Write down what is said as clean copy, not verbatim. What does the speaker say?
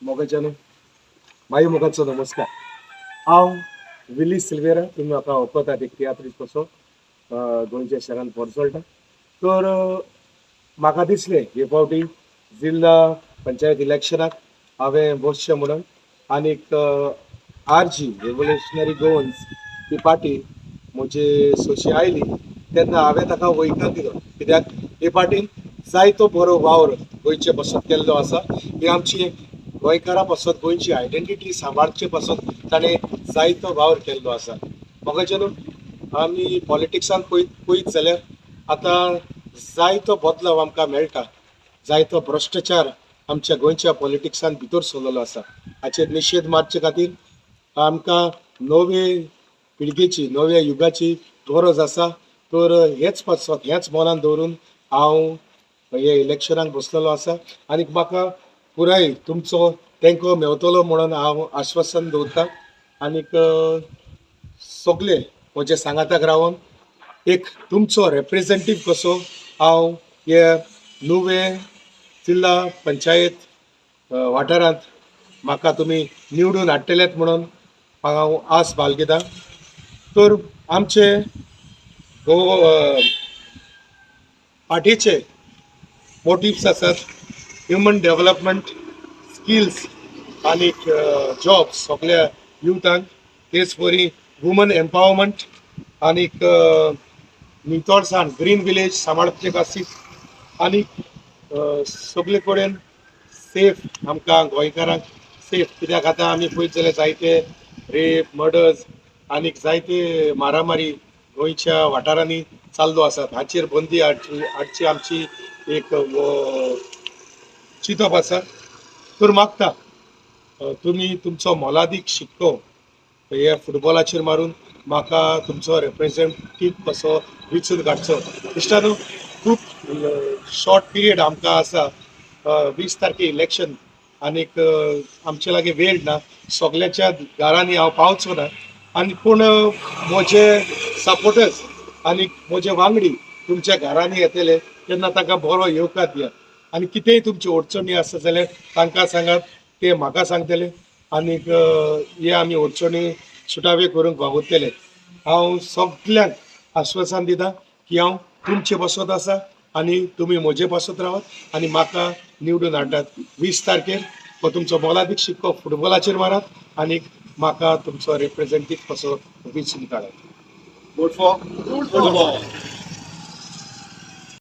मोगाच्यानो, माई मोगाचो नमस्कार. हांव विली सिल्वेरा. तुमी म्हाका वळखतात, एक तियात्रीस्त कसो गोंयच्या शहरान पोरसोळटा. तर म्हाका दिसलें हे फावटी जिल्हा पंचायत इलेक्शनाक हांवें बसचें म्हणून. आनीक आरजी, रेवोल्युशनरी गोवन्स ही पार्टी म्हजे सोशी आयली तेन्ना हांवें ताका वयकार दिलो, कित्याक हे पार्टीन जायतो बरो वावर गोंयचे पासत केल्लो आसा. ही आमची गोंयकारां पासत, गोंयची आयडेंटिटी सांबाळचे पासत ताणें जायतो वावर केल्लो आसा. म्हाका न्हू, आमी पॉलिटिक्सान पळयत पळयत जाल्यार आतां जायतो बदलाव आमकां मेळटा. जायतो भ्रश्टाचार आमच्या गोंयच्या पॉलिटिक्सान भितर सरलेलो आसा. हाचेर निशेध मारचे खातीर आमकां नवे पिळगेची, नव्या युगाची गरज आसा. तर हेच पासत, हेच मनान दवरून हांव हे इलेक्शनाक बसलेलो आसा आनी म्हाका पुराय तुमचो तेंको मेवतलो म्हणून हांव आश्वासन दवरता. आनीक सगळे म्हजे सांगाताक रावन एक तुमचो रेप्रेझेंटीव कसो हांव हे नुवे जिल्हा पंचायत वाठारांत म्हाका तुमी निवडून हाडटलेत म्हणून हांव आस बाळगिता. तर आमचे गो पार्टीचे मोटिव्स आसात ह्युमन डेव्हलपमेंट, स्किल्स आनीक जॉब्स सगल्या युथांक, तेच परी वुमन एम्पावरमेंट आनीक नितळसाण, ग्रीन विलेज सांबाळचे खातीर आनीक सगळे कडेन सेफ, आमकां गोंयकारांक सेफ. कित्याक आतां आमी पळयत जाल्यार जायते रेप, मर्डर्स आनीक जायते मारामारी गोंयच्या वाठारांनी चालू आसात. हाचेर बंदी हाडची हाडची आमची एक चिंतप आसा. तर मागता, तुमी तुमचो मोलादीक शिक्को हे फुटबॉलाचेर मारून म्हाका तुमचो रिप्रेझेंटीव कसो वेंचून काडचो. इश्टानो, खूब शॉर्ट पिरियड आमकां आसा. 20 तारखे इलेक्शन आनीक आमचे लागीं वेळ ना. सगळ्यांच्या घरांनी हांव पावचो ना आनी पूण म्हजे सपोर्टर्स आनी म्हजे वांगडी तुमच्या घरांनी येतले तेन्ना तांकां बरो येवकार दियात आनी कितेंय तुमच्यो अडचणी आसा जाल्यार तांकां सांगात, ते म्हाका सांगतले आनीक हे आमी अडचणी सुटावे करूंक वावुरतले. हांव सगल्यांक आश्वासन दिता की हांव तुमचे पासत आसा आनी तुमी म्हजे पासत रावात आनी म्हाका निवडून हाडात. 20 तारखेर हो तुमचो मोलादीक शिक्को फुटबॉलाचेर मारात आनी म्हाका तुमचो रिप्रेझेंटीव कसो वेंचून काडात. Vote for football.